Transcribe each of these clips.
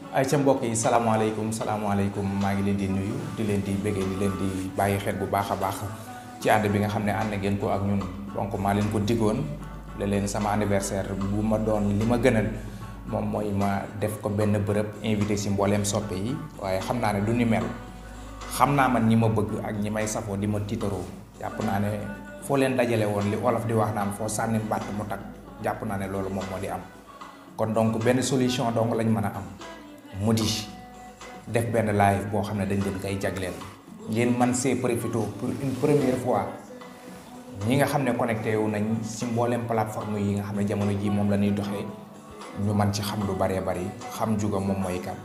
ay ca mbokk yi salaamaaleykum maa ngi leen di nuyu di leen di bëggee di leen di bàyyi xel bu baax a baax ci ànd bi nga xam ne ànd ngeen ko ak ñun donc maa leen ko diggoon la leen sama anniversaire bu ma doon li ma gënal moom mooy ma def ko benn bërëb invité si mbooleem soppe yi waaye xam naa ne du ni mel xam naa man ñi ma bëgg ak ñi may safoo di ma tiitaroo jàpp naa ne foo leen dajale woon li olof di wax naan foo sànni mbàtt mu tag jàpp naa ne loolu moom moo di am kon donc benn solution donc lañ mën a am mu di def benn live boo xam ne dañ leen koy jagleel ngeen man see profité pour une première fois ñi nga xam ne connecté wu nañ si mbooleem plateforme yi nga xam ne jamono ji moom la ñuy doxee ñu man ci xam lu baree bari xam Juga moom mooy kan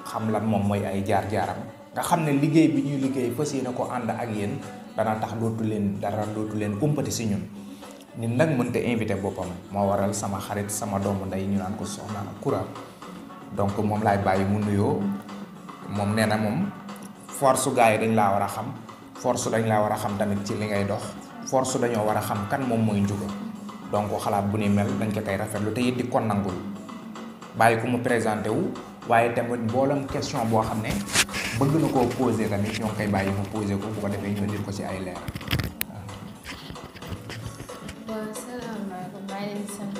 xam lan moom mooy ay jaar-jaaram nga xam ne liggéey bi ñuy liggéey fas yéene ko ànd ak yéen dana tax dootu leen umpati si ñun nit nag mënta invité boppam moo waral sama xarit sama doomu ndey ñu naan ko soxna Koura donc moom laay bàyyi mu nuyoo moom nee na moom force gars yi dañ laa war a xam force dañ laa war a xam tamit ci li ngay dox force dañoo war a xam kan moom mooy Juga donc xalaat bu ni mel dañ ko koy rafetlu te it di ko nangul bàyyi ko mu présenté wu waaye tamit mboolam question boo xam ne bëgg na koo posé tamit ñoo ngi koy bàyyi mu posé ko bu ko defee ñu indil ko ci ay leer. waaw salaamaaleykum maa ngi leen di sant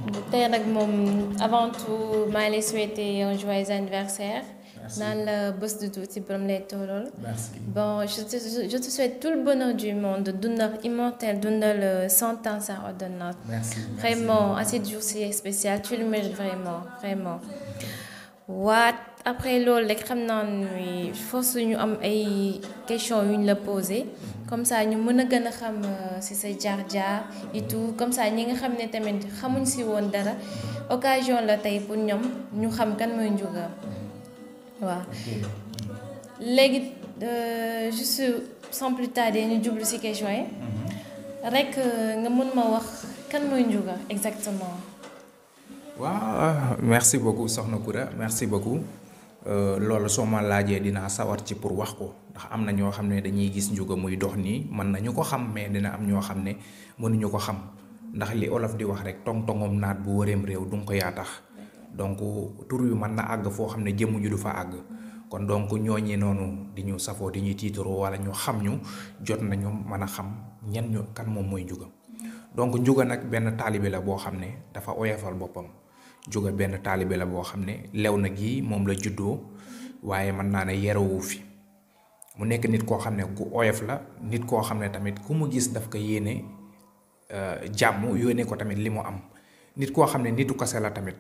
ñëpp tey nag moom avant tout maa ngi lay souhaiter un joyeux anniversaire. naan la bés du tuuti borom lay tollool. Bon je te souhaite tout le bonheur du monde dundal immortel dundal 100 ans sans ordonnance. Vraiment à ce jour si spécial tu le mérites vraiment. waat après loolu rek xam naa ni force ñu am ay questions yu ñu la posé comme ça ñu mën a gën a xam ci sa jaar-jaar et tout comme ça ñi nga xam ne tamit xamuñ ci woon dara occasion la tey pour ñoom ñu xam kan mooy Juga waaw. léegi juste sans plus tarder ñu jublu ci question yi rek nga mën ma wax kan mooy Juga exactement. waaw merci beaucoup soxna Koura merci beaucoup loolu soo ma laajee dinaa sawar ci pour wax ko ndax am na ñoo xam ne dañuy gis Juga muy dox nii mën nañu ko xam mais dina am ñoo xam ne mënuñu ko xam ndax li olof di wax rek tong-tongom naat bu wëreem réew du nga ko yaa tax donc tur yu mën na àgg foo xam ne jëmm ju du fa àgg kon donc ñooñi noonu di ñu safoo di ñuy tiitaroo wala ñu xam ñu jot nañu mën a xam ñan ñu kan moom mooy Juga donc Juga nag benn taalibe la boo xam ne dafa oyofal boppam. Juga benn taalibe la boo xam ne lew na gi moom la juddoo waaye mën naa ne yerewu fi mu nekk nit koo xam ne ku oyof la nit koo xam ne tamit ku mu gis daf ko yéene jàmm yónnee ko tamit li mu am nit koo xam ne nitu kase la tamit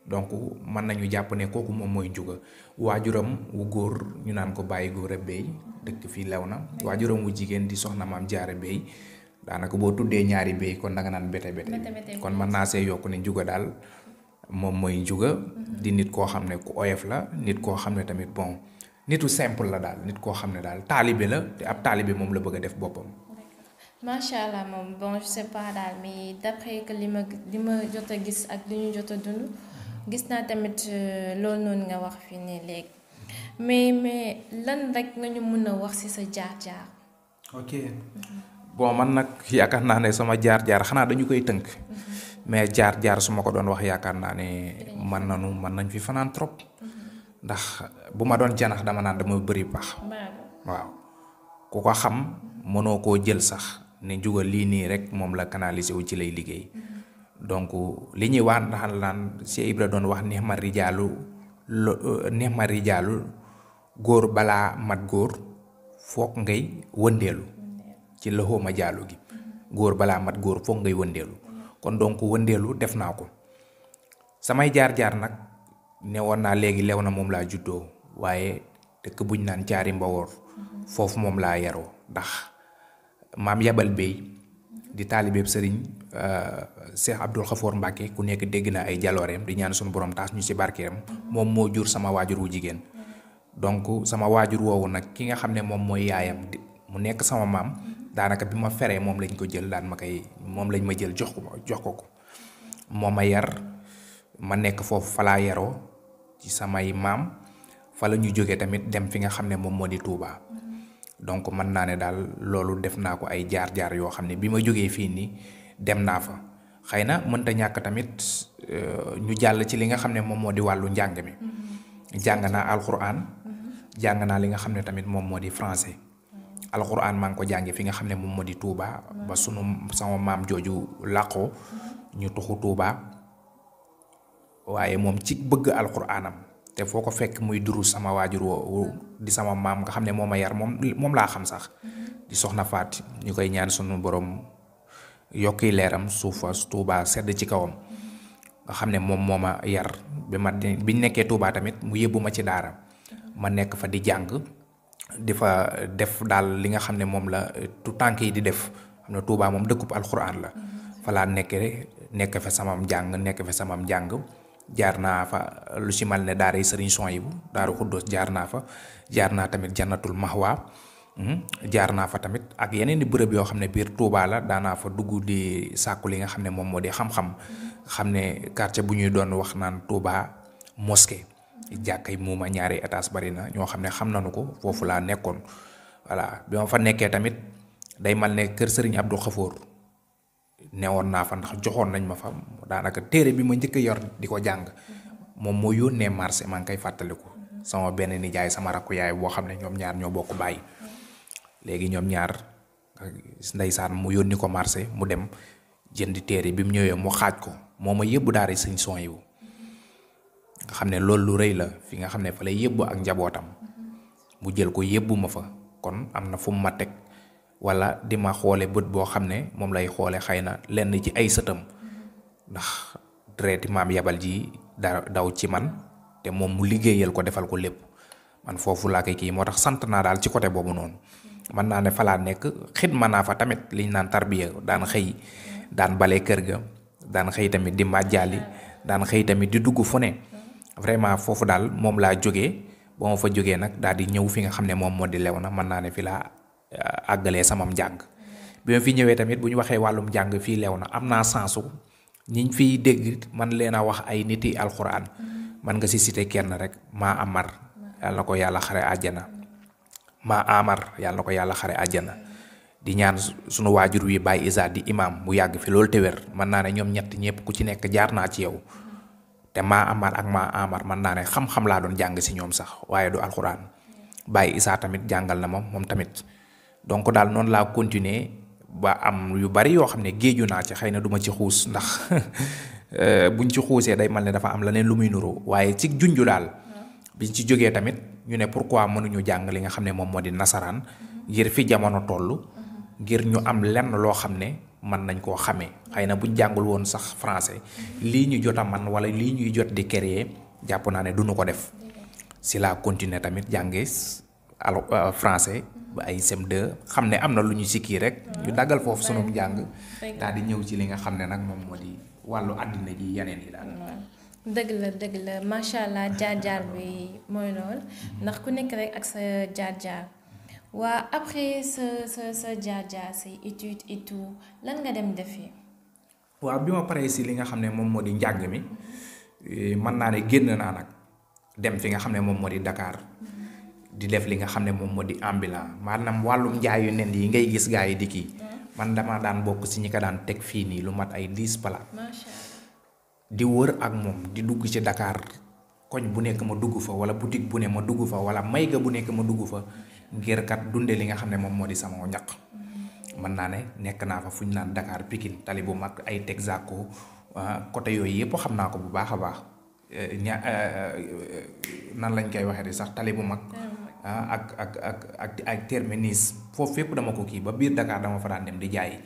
donc mën nañu jàpp ne kooku moom mooy Juga waajuram wu góor ñu naan ko bàyyi góor a béy dëkk fii lew na waajuram wu jigéen di soxna maam jaare béy daanaka boo tuddee ñaari béy kon danga naan bete kon mën naa see yokk ne Juga daal moom mooy Juga di nit koo xam ne ku oyof la nit koo xam ne tamit bon nitu simple la daal nit koo xam ne daal taalibe la te ab taalibe moom la bëgg a def boppam. macha allah moom bon je sais pas daal mais d'après que li ma jot a gis ak li ñu jot a dund gis naa tamit loolu noonu nga wax fii nii léegi mais lan rek nga ñu mën a wax ci sa jaar-jaar. ok bon man nag yaakaar naa ne sama jaar-jaar xanaa dañu koy tënk. mais jaar su ma ko doon wax yaakaar naa ne mën nañ fi fanaan trop ndax bu ma doon janax dama naan dama bëri pax waaw ku ko xam mënoo koo jël sax ne Juga lii nii rek moom la canaliser wu ci lay liggéey donc li ñuy wax ndax naan Cheikh Ibra doon wax neex ma rijaalu góor balaa mat góor foog ngay wëndeelu ci loxo ma jaalu gi góor balaa mat góor foog ngay wëndeelu kon donc wëndeelu def naa ko samay jaar-jaar nag ne woon naa léegi lew na moom laa juddoo waaye dëkk buñ naan caari mbawoor foofu moom laa yaroo ndax maam yabal béy di taalibeeb sëriñ Cheikh Abdoul Khafour Mbacke ku nekk dégg na ay jalooreem di ñaan suñu borom taas ñu ci barkeem moom moo jur sama waajur wu jigéen donc sama waajur woowu nag ki nga xam ne moom mooy yaayam mu nekk sama maam daanaka bi ma feree moom lañ ko jël moom lañ ma jël jox ko moo ma yar ma nekk foofu fa laa yaroo ci samay maam fa la ñu jógee tamit dem fi nga xam ne moom moo di Touba donc mën naa ne daal loolu def naa ko ay jaar-jaar yoo xam ne bi ma jógee fii nii dem naa fa xëy na mënta ñàkk tamit ñu jàll ci li nga xam ne moom moo di wàllu njàng mi. jàng naa alxuraan. jàng naa li nga xam ne tamit moom moo di français. alxuraan maa ngi ko jàngi fi nga xam ne moom moo di Touba ba sama maam jooju làqoo ñu tuxu Touba waaye moom ci bëgg alxuraanam te foo ko fekk muy duru sama waajur woo di sama maam nga xam ne moo ma yar moom laa xam sax di soxna Faat ñu koy ñaan sunu borom yokki leeram suufa Touba sedd ci kawam nga xam ne moom moo ma yar biñ nekkee Touba tamit mu yóbbu ma ci daara ma nekk fa di jàng di fa def daal li nga xam ne moom la tout tànk yi di def xam ne Touba moom dëkkub alxuraan la fa laa nekk fa samam njàng jaar naa fa lu ci mal ne daara yi Sëriñ Souhaïbou Daaru Xuddoos jaar naa fa jaar naa tamit Jannatul Mahwa jaar naa fa tamit ak yeneen i bërëb yoo xam ne biir Touba la daanaa fa dugg di sàkku li nga xam ne moom moo di xam-xam xam ne quartier bu ñuy doon wax naan Touba mosquée jàkkay muuma ñaari étage bari na ñoo xam ne xam nañu ko foofu laa nekkoon voilà bi ma fa nekkee tamit day mal ne kër Serigne Abdou Khafour newoon naa fa ndax joxoon nañ ma fa daanaka téere bi ma njëkk a yor di ko jàng moom moo yónnee marché maa ngi koy fàttaliku sama benn nijaay sama rakku yaay boo xam ne ñoom ñaar ñoo bokk bàyyi léegi ñoom ñaar ndeysaan mu yónni ko marché mu dem jëndi téere bi mu ñëwee mu xaaj ko moo ma yëbbu daara Sëriñ Souhaïbou nga xam ne loolu lu rëy la fi nga xam ne fa lay yëbbu ak njabootam mu jël ko yëbbu ma fa kon am na fu mu ma teg wala di ma xoole bët boo xam ne moom lay xoole xëy na lenn ci ay sëtam ndax traité maam yabal ji daw ci man te moom mu liggéeyal ko defal ko lépp man foofu laa koy kii moo tax sant naa daal ci côté boobu noonu mën naa ne fa laa nekk xidma naa fa tamit liñ naan tarbiya daan xëy daan bale kër ga daan xëy tamit di màjjaali daan xëy tamit di dugg fu ne vraiment foofu daal moom laa jógee ba ma fa jógee nag daal di ñëw fi nga xam ne moom moo di Léona mën naa ne fi laa àggalee samam njàng bi ma fi ñëwee tamit bu ñu waxee wàllum njàng fii Léona am naa sensu ñiñ fiy dégg man leen a wax ay niti alxuraan man nga si cité kenn rek maa amar yàlla na ko yàlla xare àjjana yàlla na ko yàlla xare àjjana di ñaan sunu waajur wi Baye Isa di imam mu yàgg fi loolu te wér mën naa ne ñoom ñett ñëpp ku ci nekk jaar naa ci yow te maa amar mën naa ne xam-xam laa doon jàng si ñoom sax waaye du alxuraan Baye Isa tamit jàngal na moom tamit donc daal noonu laa continuer ba am yu bari yoo xam ne géeju naa ci xëy na duma ci xuus ndax buñ ci xuusee day mel ne dafa am leneen lu muy nuroo waaye ci junju daal biñ ci jógee tamit ñu ne pourquoi mënuñu jàng li nga xam ne moom moo di nasaraan ngir fi jamono toll ngir ñu am lenn loo xam ne mën nañ koo xamee xëy na buñ jàngul woon sax français lii ñu jot a man wala lii ñuy jot di créer jàpp naa ne duñu ko def si laa continuer tamit jàngee français ba ay CM2 xam ne am na lu ñu si kii rek ñu daggal foofu sunu njàng daal di ñëw ci li nga xam ne nag moom moo di wàllu àddina ji yeneen yi daal. dëgg la macha allah jaar-jaar bi mooy lool ndax ku nekk rek ak sa jaar-jaar waa après sa jaar-jaar say études et tout lan nga dem defi. waaw bi ma paree si li nga xam ne moom moo di njàng mi mën naa ne génn naa nag dem fi nga xam ne moom moo di Dakar. di def li nga xam ne moom moo di ambulant maanaam wàllum njaayu nen yi ngay gis gaa yi di kii man dama daan bokk si ñi ko daan teg fii nii lu mat ay 10 palaat di wër ak moom di dugg ci Dakar koñ bu nekk ma dugg fa wala boutique bu ne ma dugg fa wala mayga bu nekk ma dugg fa ngir kat dunde li nga xam ne moom moo di sama ñaq mën naa ne nekk naa fa fu ñu naan Dakar Pikine tali bu mag ay Texaco côté yooyu yëpp xam naa ko bu baax a baax nan lañ koy waxee di sax tali bu mag ak terminus foofu fépp dama ko kii ba biir Dakar dama fa daan dem di jaay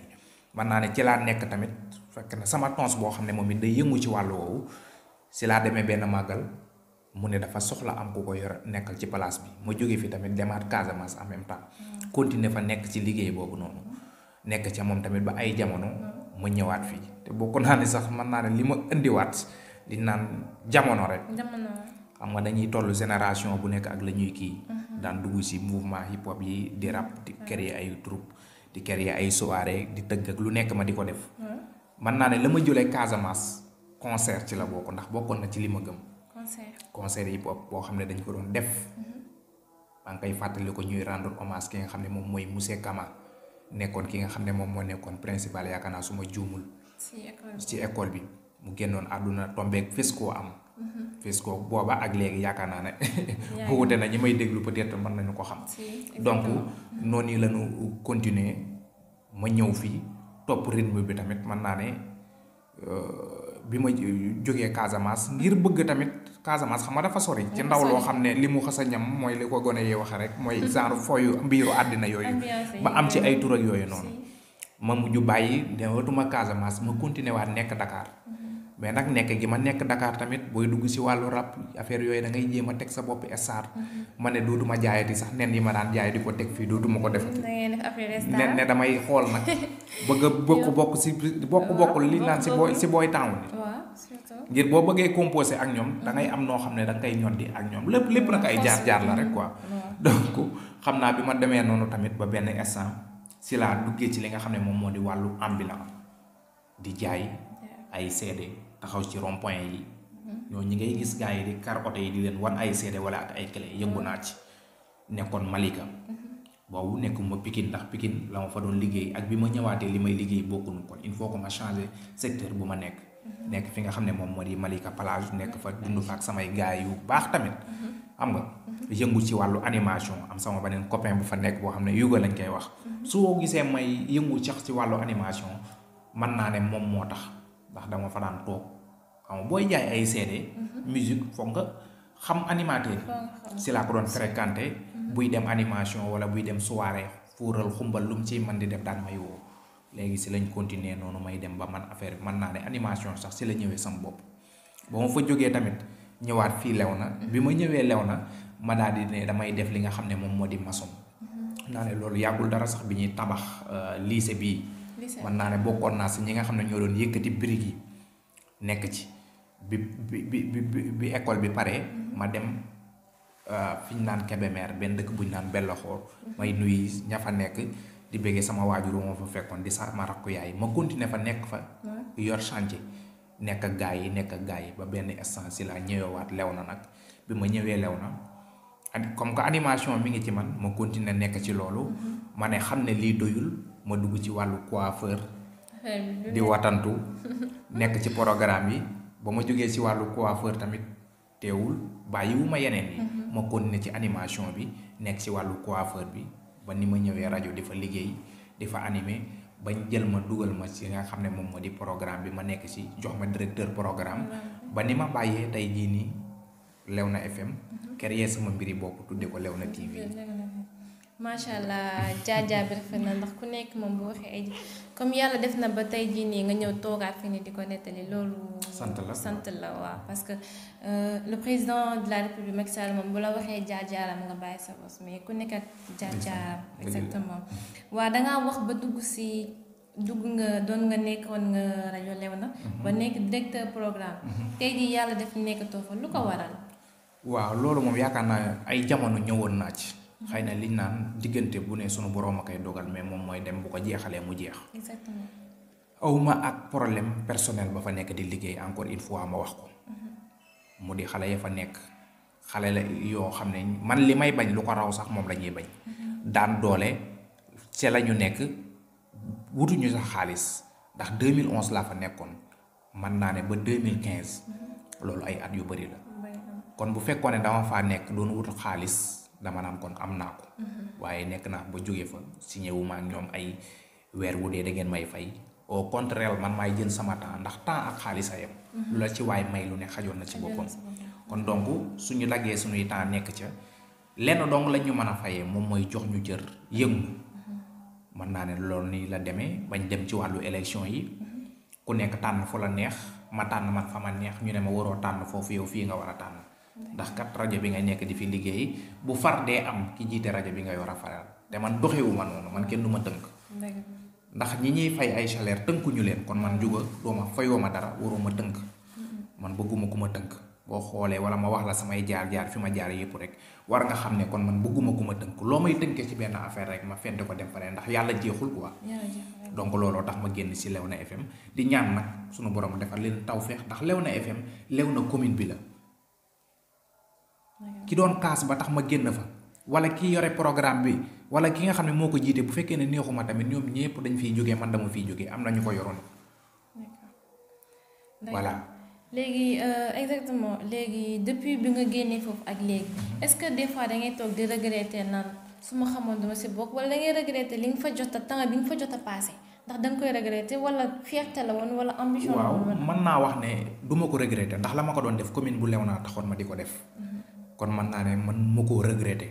mën naa ne ci laa nekk tamit fekk na sama tons boo xam ne moom it day yëngu ci wàllu woowu si laa demee benn màggal mu ne dafa soxla am ku ko yor nekkal ci place bi ma jóge fi tamit demaat Casamance en même temps continuer fa nekk ci liggéey boobu noonu nekk ca moom tamit ba ay jamono ma ñëwaat fii te bokk naa ne sax mën naa ne li ma indiwaat di naan jamono rek xam nga dañuy toll génération bu nekk ak la ñuy kii daan dugg ci mouvement hip hop yi di rap di créer ay troupe di créer ay soirée di tëgg ak lu nekk ma di ko def mën naa ne la ma jëlee Casamance concert ci la bokk ndax bokkoon na ci li ma gëm concert hip hop boo xam ne dañ ko doon def maa ngi koy fàttali ko ñuy rendre hommage ki nga xam ne moom mooy monsieur Kama nekkoon ki nga xam ne moom moo nekkoon principal yaakaar naa su ma juumul ci école bi mu génnoon àdduna tombeek Fesco am. Fesco booba ak léegi yaakaar naa ne wute na ñi may déglu peut-être mën nañu ko xam. donc noonu la ñu continuer ma ñëw fii topp rythme bi tamit mën naa ne bi ma jógee Casamance ngir bëgg tamit Casamance xam nga dafa sori. ci ndaw loo xam ne li mu xas a ñam mooy li ko gone yi waxe rek mooy genre fooyu mbiiru àddina yooyu. ba am ci ay tur ak yooyu noonu. ma mujj bàyyi dematuma Casamance ma continuer waat nekk Dakar. mais nag nekk gi ma nekk Dakar tamit booy dugg si wàllu rap affaire yooyu da ngay jéem a teg sa bopp star. ma ne dootuma jaayati sax nen yi ma daan jaay di ko teg fii dootuma ko defati. ne damay xool nag bëgg a bokk li naan si booy town ngir boo bëggee composé ak ñoom da ngay am noo xam ne da ngay ñoddi ak ñoom lépp nag ay jaar la rek quoi. donc xam naa bi ma demee noonu tamit ba benn instant si laa duggee ci li nga xam ne moom moo di wàllu ambulant di jaay ay CD taxaw ci rond point yi ñoo ñi ngay gis gars yi di kar oto yi di leen wan ay CD wala ak ay clé yëngu naa ci nekkoon Malika boobu nekkuma Pikine ndax Pikine la ma fa doon liggéey ak bi ma ñëwaatee li may liggéey bokkuñu kon il faut que ma changer secteur bu ma nekk fi nga xam ne moom moo di Malika plage nekk fa dund fa ak samay gars yu baax tamit xam nga yëngu ci wàllu animation am sama beneen copain bu fa nekk boo xam ne Yuga lañ koy wax soo gisee may yëngu sax ci wàllu animation mën naa ne moom moo tax ndax dama fa daan toog xam nga booy jaay ay CD musique foog nga xam animateur si laa ko doon fréquenté buy dem animation wala buy dem soirée fuural xumbal lu mu ciy mën di def daan may woo léegi si lañ continuer noonu may dem ba man affaire bi mën naa ne animation sax si la ñëwee sama bopp ba ma fa jógee tamit ñëwaat fii Léona bi ma ñëwee Léona ma daal di ne damay def li nga xam ne moom moo di maçon naa ne loolu yàggul dara sax bi ñuy tabax lycée bii man naa ne bokkoon naa si ñi nga xam ne ñoo doon yëkkati briques yi nekk ci bi école bi pare ma dem fi ñu naan Kébémer benn dëkk bu ñu naan Bellaxoor may nuyu ña fa nekk di bëggee sama waajur moo fa fekkoon di sama rakku yaay ma continuer fa nekk fa yor chantier nekk ak gaa yi ba benn instant si laa ñëwewaat Léona nag bi ma ñëwee Léona comme que animation mi ngi ci man ma continuer nekk ci loolu ma ne xam ne lii doyul ma dugg ci wàllu coiffeur di watantu nekk ci programme yi ba ma jógee ci wàllu coiffeur tamit teewul bàyyiwu ma yeneen yi ma continuer ci animation bi nekk ci wàllu coiffeur bi ba ni ma ñëwee rajo di fa liggéey di fa animé bañ jël ma dugal ma ci nga xam ne moom moo di programme bi ma nekk ci jox ma directeur programme ba ni ma bàyyee tey jii nii Léona FM créer sama mbiri bopp tudde ko Léona TV. macha allah jaajaa bi rafet na ndax ku nekk moom bu waxee ay comme yàlla def na ba tey jii nii nga ñëw toogaat fi ni di ko nettali loolu. sant la waaw parce que le président de la république Macky Sall moom bu la waxee jaajaaram nga bàyyi sa bos mais ku nekk ak jaajaaram. exactement waaw dangaa wax ba dugg nga doon nga nekkoon nga rajo Léona ba nekk directeur programme. tey jii yàlla def nekkatoo fa lu ko waral. waaw loolu moom yaakaar naa ay jamono ñëwoon naa ci. xëy na liñ naan diggante bu ne sunu borom a koy dogal mais moom mooy dem bu ko jeexalee mu jeex. exactement. awma ak problème personnel ba fa nekk di liggéey encore une fois ma wax ko. mu di xale ya fa nekk xale la yoo xam ne man li may bañ lu ko raw sax moom la ñuy bañ. daan doole ci la ñu nekk wutuñu sax xaalis ndax 2011 laa fa nekkoon man naa ne ba 2015 loolu ay at yu bari la. kon bu fekkoon ne dama faa nekk doon wut xaalis. dama naan kon am naa ko waaye nekk naa ba jóge fa signé wu ma ak ñoom ay weer wu dee da ngeen may fay au contraire man maay jël sama temps ndax temps ak xaalis a yem lu la ci waay may lu ne xajoon na ci boppam kon donc suñu daggee suñuy temps nekk ca lenn dong lañ ñu mën a fayee moom mooy jox ñu jër yëngu mën naa ne loolu nii la demee bañ dem ci wàllu élection yi ku nekk tànn fu la neex ma tànn man fa ma neex ñu ne ma waroo tànn foofu yow fii nga war a tànn ndax kat rajo bi nga nekk di fi liggéey bu far dee am ki jiite rajo bi nga yor a faral te man doxewu ma noonu man kenn du ma tënk ndax ñi ñuy fay ay salaire tënkuñu leen kon man juga doo ma fayoo ma dara waroo ma tënk man bëgguma ku ma tënk boo xoolee wala ma wax la samay jaar-jaar fi ma jaar yëpp rek war nga xam ne kon man bëgguma ku ma tënk loo may tënkee ci benn affaire rek ma fente ko dem fa ne ndax yàlla jeexul quoi donc looloo tax ma génn ci Léona FM di ñaan nag sunu borom defal leen tawfeex ndax Léona FM Léona commune bi la ki doon kaas ba tax ma génn fa wala ki yore programme bi wala ki nga xam ne moo ko jiite bu fekkee ne neexuma tamit ñoom ñëpp dañ fiy jógee man dama fiy jógee am na ñu ko yoroon voilà. léegi exactement léegi depuis bi nga génnee foofu ak léegi est-ce que des fois da ngay toog di regretter naan su ma xamoon dama si bokk wala da ngay regretter li nga fa jot a temps bi nga fa jot a passé ndax da nga koy regretter wala fierté la woon wala ambition la woon. waaw mën naa wax ne du ma ko regretter ndax la ma ko doon def commune bu Léona taxoon ma di ko def. kon mën naa ne man ma koo regretter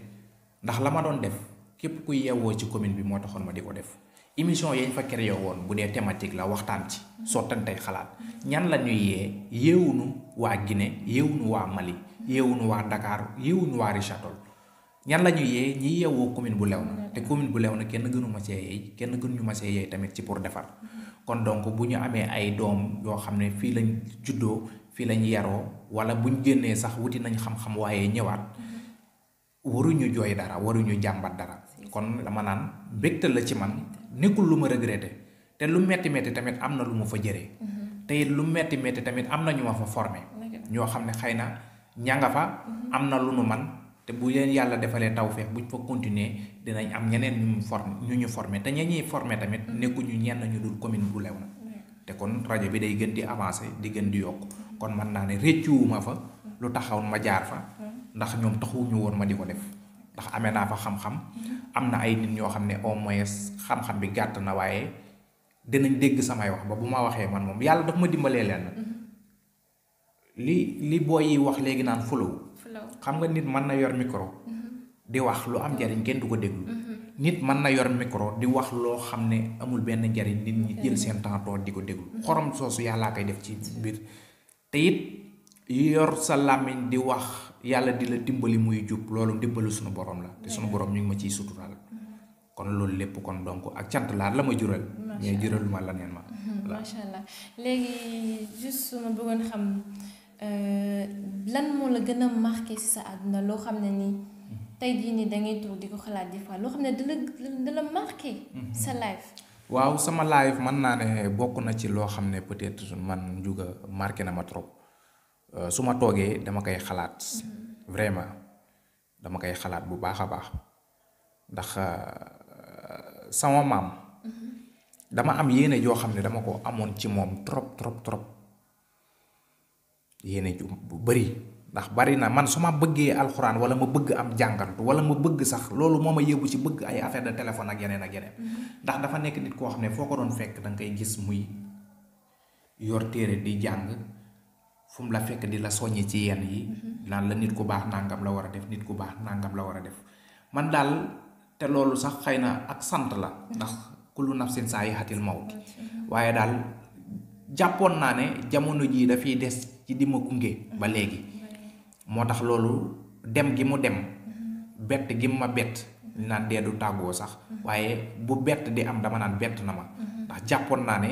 ndax la ma doon def képp ku yeewoo ci commune bi moo taxoon ma di ko def. émission yañ fa créé woon bu dee thématique la waxtaan ci sottantey xalaat ñan la ñuy yee yeewunu waa Guinée yeewunu waa Mali yeewunu waa Dakar yeewunu waa Richard-Toll ñan la ñuy yee ñi yeewoo commune bu Léona te commune bu Léona kenn gënu ma see yeey kenn gënu ñu ma see yeey tamit ci pour defar kon donc bu ñu amee ay doom yoo xam ne fii lañ juddoo fii lañ yaroo wala buñ génnee sax wuti nañ xam-xam waaye ñëwaat waruñu jooy dara waruñu jàmbat dara kon dama naan mbégte la ci man nekkul lu ma regretté te lu metti metti tamit am na lu ma fa jëree te it lu metti metti tamit am na ñu ma fa formé ñoo xam ne xëy na ña nga fa am na lu nu man te bu leen yàlla defalee tawfeex buñ fa continuer dinañ am ñeneen ñu formé te ña ñuy formé tamit nekkuñu ñenn ñu dul commune bu Léona te kon rajo bi day gën di avancer di gën di yokk kon mën naa ne réccuwuma fa lu taxaw ma jaar fa ndax ñoom taxuñu woon ma di ko def ndax amee naa fa xam-xam am na ay nit ñoo xam ne au moins xam-xam bi gàtt na waaye dinañ dégg samay wax ba bu ma waxee man moom yàlla daf ma dimbalee leen li booy yi wax léegi naan flow xam nga nit mën na yor micro di wax lu am njariñ kenn du ko déglu nit mën na yor micro di wax loo xam ne amul benn njariñ nit ñi jël seen temps toog di ko déglu xorom soosu yàllaa koy def ci biir te it yor sa làmmiñ di wax yàlla di la dimbali muy jub loolu dimbalu suñu borom la te suñu borom ñu ngi ma ciy suturaal kon loolu lépp kon donc ak cant laa la ma jural mais jural ma la neen ma macha allah léegi juste su ma bëggoon xam lan moo la gën a marqué ci sa àdduna loo xam ne nii tey jii nii da ngay toog di ko xalaat des fois loo xam ne da la marqué sa life. waaw sama life mën naa ne bokk na ci loo xam ne peut-être man Ndiouga marqué na ma trop su ma toogee dama koy xalaat vraiment dama koy xalaat bu baax a baax ndax sama maam dama am yéene joo xam ne dama ko amoon ci moom trop yéene ju bu bari ndax bari na man su ma bëggee alxuraan wala ma bëgg am jàngantu wala ma bëgg sax loolu moo ma yóbbu ci bëgg ay affaire de téléphone ak yeneen ndax dafa nekk nit koo xam ne foo ko doon fekk da nga koy gis muy yor téere di jàng fu mu la fekk di la soññi ci yenn yi naan la nit ku baax nangam la war a def nit ku baax nangam la war a def man daal te loolu sax xëy na ak sant la ndax kullu nafsin zaa'iqatul mawt waaye daal jàppoon naa ne jamono jii dafiy des ci di ma gunge ba léegi moo tax loolu dem gi mu dem bett gi mu ma bett naan dee du tàggoo sax waaye bu bett di am dama naan bett na ma ndax jàppoon naa ne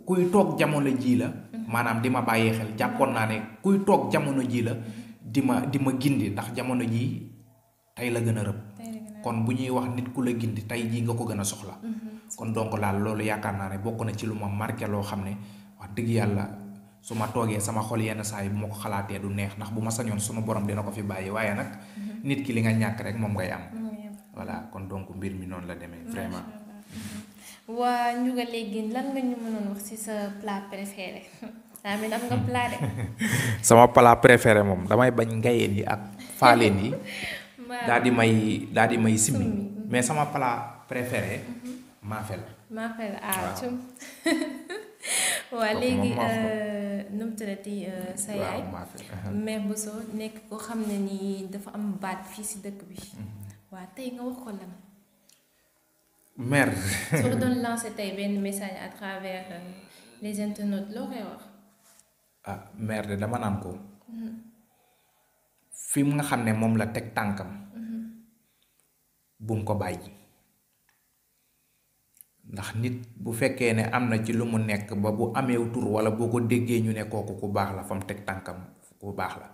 kuy toog jamono jii la maanaam di ma bàyyee xel jàppoon naa ne kuy toog jamono jii la di ma gindi ndax jamono jii tey la gën a rëb kon bu ñuy wax nit ku la gindi tey jii nga ko gën a soxla kon donc laal loolu yaakaar naa ne bokk na ci lu ma marqué loo xam ne wax dëgg yàlla su ma toogee sama xol yenn saa yi bu ma ko xalaatee du neex ndax bu ma sañoon sunu borom dina ko fi bàyyi waaye nag nit ki li nga ñàkk rek moom ngay am voilà kon donc mbir mi noonu la demee vraiment. waa Ndiouga léegi lan nga ñu mënoon wax ci sa plat préféré daa mel am nga plat de. sama plat préféré moom damay bañ ngayeen yi ak faaleen yi daal di may simmi mais sama plat préféré maafe la. maafe la cum waa léegi nu mu tuddati sa yaay mère Bousso nekk ko xam ne nii dafa am baat fii ci dëkk bi waa tey nga wax ko lan. mère. soo ko doon lancer tey benn message à travers les internautes loo koy wax. ah mère de dama naan ko fi mu nga xam ne moom la teg tànkam bu mu ko bàyyi ndax nit bu fekkee ne am na ci lu mu nekk ba bu amee tur wala boo ko déggee ñu ne kooku ku baax la fa mu teg tànkam ku baax la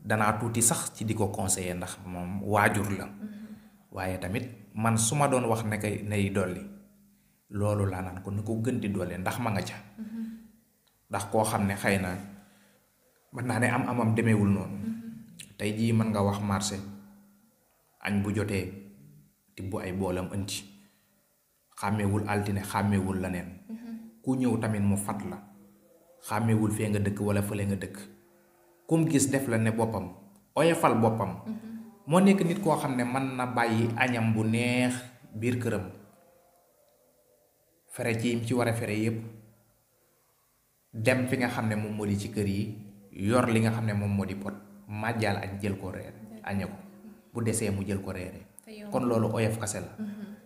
danaa tuuti sax ci di ko conseiller ndax moom waajur la waaye tamit man su ma doon wax ne kay nay dolli loolu laa naan ko ni ko gën di dolli ndax ma nga ca ndax koo xam ne xëy na mën naa ne am amam demeewul noonu tey jii mën nga wax marché añ bu jotee tibb ay boolam indi xàmmeewul altine xàmmeewul leneen ku ñëw tamit mu fat la xàmmewul fee nga dëkk wala fële nga dëkk kum gis def la ne boppam oyofal boppam moo nekk nit koo xam ne mën na bàyyi añam bu neex biir këram fere ci yim ci war a fere yépp dem fi nga xam ne moom moo di ci kër yi yor li nga xam ne moom moo di pot màjjaal añ jël ko reer añe ko bu desee mu jël ko reere kon loolu oyof kase la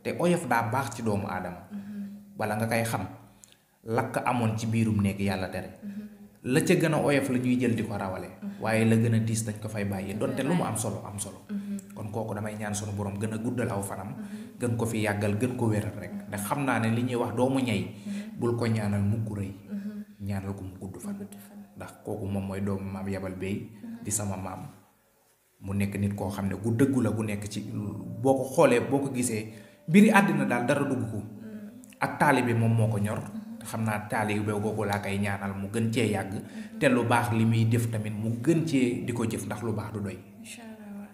te oyof daa baax ci doomu aadama bala nga koy xam lakk amoon ci biirum nekk yàlla tere la ca gën a oyof la ñuy jël di ko rawale waaye la gën a diis dañ ko fay bàyyi donte lu mu am solo kon kooku damay ñaan sunu borom gën a guddal aw fanam gën ko fi yàggal gën ko wéral rek ndax xam naa ne li ñuy wax doomu ñay bul ko ñaanal mukk rëy ñaanal ko mu gudd fan ndax kooku moom mooy doomu maam yabal béy di sama maam mu nekk nit koo xam ne gu dëggu la gu nekk ci boo ko xoolee boo ko gisee mbiri àddina daal dara dugg ko ak taalibe moom moo ko ñor xam naa taalibe googu laa koy ñaanal mu gën cee yàgg te lu baax li muy def tamit mu gën cee di ko jëf ndax lu baax du doy. incha allah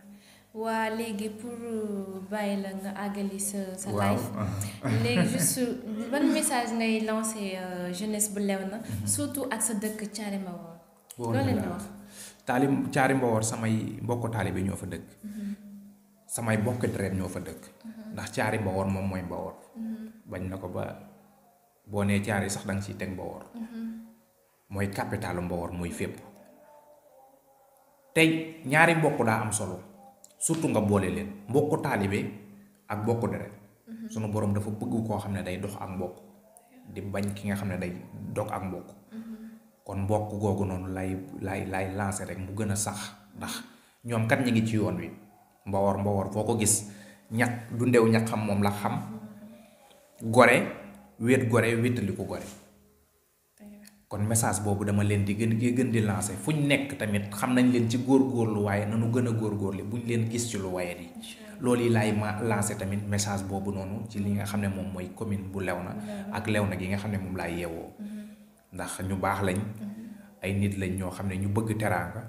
waa léegi pour bàyyi la nga àggali sa live léegi juste ban message ngay lancé jeunesse bu Léona surtout ak sa dëkk Thiaré Mbawor. loolu leen di wax. Thiaré Mbawor samay mbokk taalibe ñoo fa dëkk. samay mbokk deret ñoo fa dëkk. ndax Thiaré Mbawor moom mooy Mbawor. bañ na ko ba boo nee Thiaré sax danga ciy teg Mbawor. mooy capitalu Mbawor mooy fépp. tey ñaari mbokk daa am solo surtout nga boole leen mbokku taalibe ak mbokku deret. sunu borom dafa bëgg koo xam ne day dox ak mbokk di bañ ki nga xam ne day dog ak mbokk. kon mbokk googu noonu lay lancer rek mu gën a sax ndax ñoom kat ñi ngi ci yoon wi Mbawor foo ko gis ñax du ndew ñax xam moom la xam gore wéttali ko gore kon message boobu dama leen di gën di lancer fu ñu nekk tamit xam nañ leen ci góorgóorlu waaye nanu gën a góorgóorlu bu ñu leen gis ci lu waye yi loolu yi laay ma lancer tamit message boobu noonu ci li nga xam ne moom mooy commune bu Léona ak Léona gi nga xam ne moom laay yeewoo ndax ñu baax lañ ay nit lañ ñoo xam ne ñu bëgg teraanga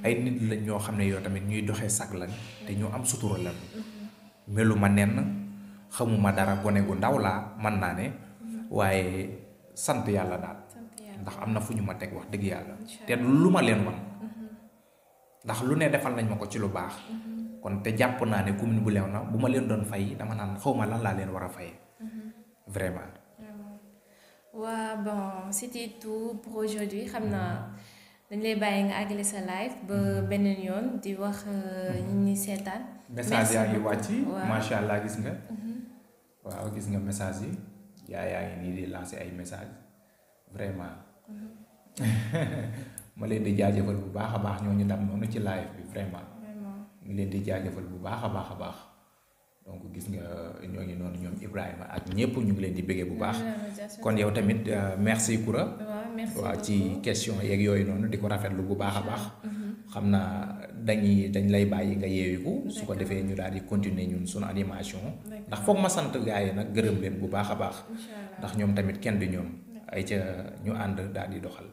ay nit lañ ñoo xam ne yoo tamit ñuy doxee sag lañ te ñu am sutura lañ meluma nenn xamuma dara gone gu ndaw laa mën naa ne waaye sant yàlla daal ndax am na fu ñu ma teg wax dëgg yàlla te lu ma leen wan ndax lu ne defal nañ ma ko ci lu baax kon te jàpp naa ne commune bu Léona bu ma leen doon fay dama naan xawma lan laa leen war a fayee vraiment. waa bon c'était tout pour aujourd'hui xam naa dañ lay bàyyi nga àggale sa live ba beneen yoon di wax ñi ñi seetaan. message yaa ngi wàcc. macha allah gis nga. waaw gis nga message yi yaa ngi nii di lancer ay message vraiment. ma leen di jaajëfal bu baax a baax ñooñu dam noonu ci live bi vraiment. ñu leen di jaajëfal bu baax a baax. donc gis nga ñoo ngi noonu ñoom Ibrahima ak ñëpp ñu ngi leen di bëggee bu baax kon yow tamit merci Koura waaw ci question yeeg yooyu noonu di ko rafetlu bu baax a baax xam naa dañ lay bàyyi nga yeewiku su ko defee ñu daal di continuer ñun sunu animation ndax foog ma sant gars yi nag gërëm leen bu baax a baax ndax ñoom tamit kenn du ñoom ay ca ñu ànd daal di doxal